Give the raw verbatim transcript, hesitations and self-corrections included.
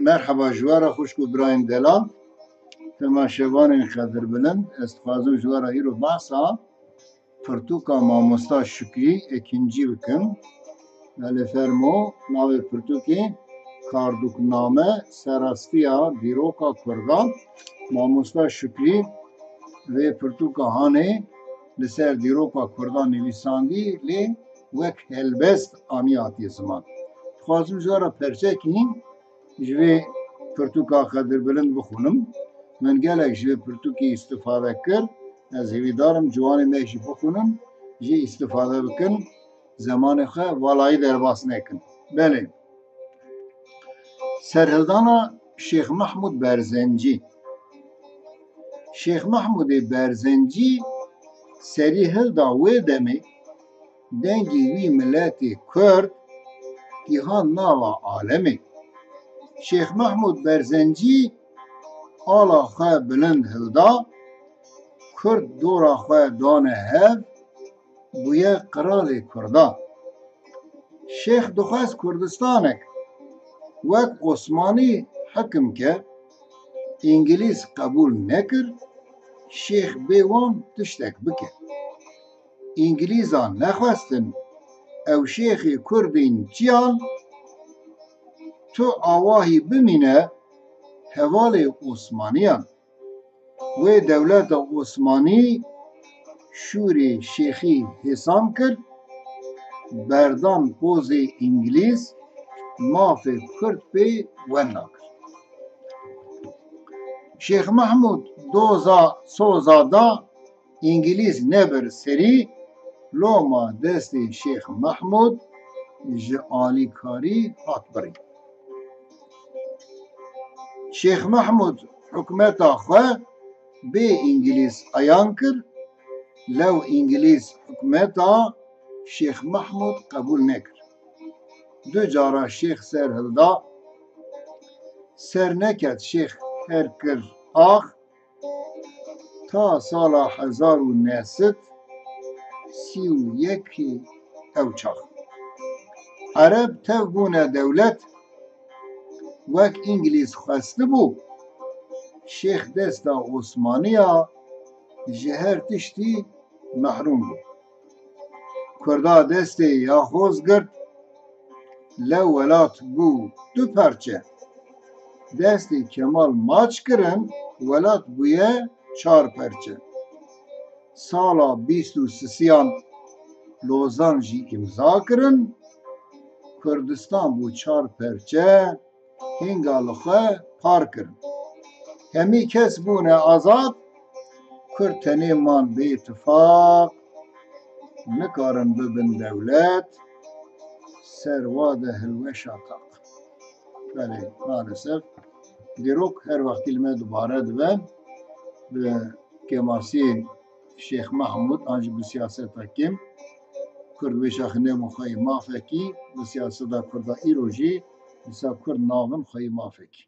Merheba ji we re xwişk û birayên delal, temaşevanên qedirbilind. Ez dixwazim ji we re îro behsa pirtûka Mamosta Şukrî Ekincî bikim. Belê fermo, navê pirtûkê Kardûkname, Serastiya Dîroka Kurdan. Mamosta Şukrî vê pirtûka hanê li ser dîroka Kurdan nivîsandî, lê wek helbest anî hatiye ziman. Dixwazim ji we re perçekî ji vê pirtûka Qedirbilind bixwînim. Min gelek ji vê pirtûkê îstifade kir. Ez hêvîdar im ciwanê me jî bixwînin, jê îstifade bikin, zemanê xwe valayî derbas nekin. Belê. Serhildana Şêx Mehmûd Berzencî. Şêx Mehmûdê Berzencî serî hilda wê demê, dengê wî miletê Kurd gihand nava alemê. Şêx Mehmûd Berzencî ala xwe bilind hilda, Kurd dora xwe dane hev, bûye qiralê Kurdan. Şêx dixwest Kurdistanek wek Osmanî hikim ke, Îngilîz qebûl nekir, Şêx bê wan tiştek bike. Îngilîzan nexwestin ew şêxê Kurdên çiyan tu awahî bimîne hevalê Osmaniyan. Wê dewleta Osmanî şûrê şêxî hêsan kir, berdan pozê Îngilîz, mafê Kurd pê wenda kir. Şêx Mehmûd doza soza da, Îngilîz nebir serî, loma destê Şêx Mehmûd ji alîkarî hat birîn. Şêx Mehmûd hikûmeta xwe bê Îngilîz eyan kir, lew Îngilîz hikûmeta Şêx Mehmûd qebûl nekir. Du cara Şêx ser hilda, ser neket Şêx her kir ax, ta sala hezar û neh sed sî û yekê ew çax. Ereb tev bûne dewlet, wek Îngilîz xwestibû, Şêx desta Osmaniya ji her tiştî mehrûm bû. Kurda destê Yaxoz girt, lew welat bû du perçe. Destê Kemal maç kirin, welat bûye çar perçe. Sala bîst û sisiyan Lozan jî îmza kirin, Kurdistan bû çar perçe, hênga li xwe par kirin. Hemî kes bûne azad, Kurd tenê man bêtifaq, nikarin bibin dewlet, ser wa de hilweşa taq. Belê, maalesef, dîrok her wextî li me dubare dibe, bi kêmasiyê Şêx Mehmûd an jî bi siyaseta kêm, Kurd wê çaxê nebûn xweyî mafekî, bi siyaseta Kurda îro jî dîsa Kurd nabin xweyî mafekî.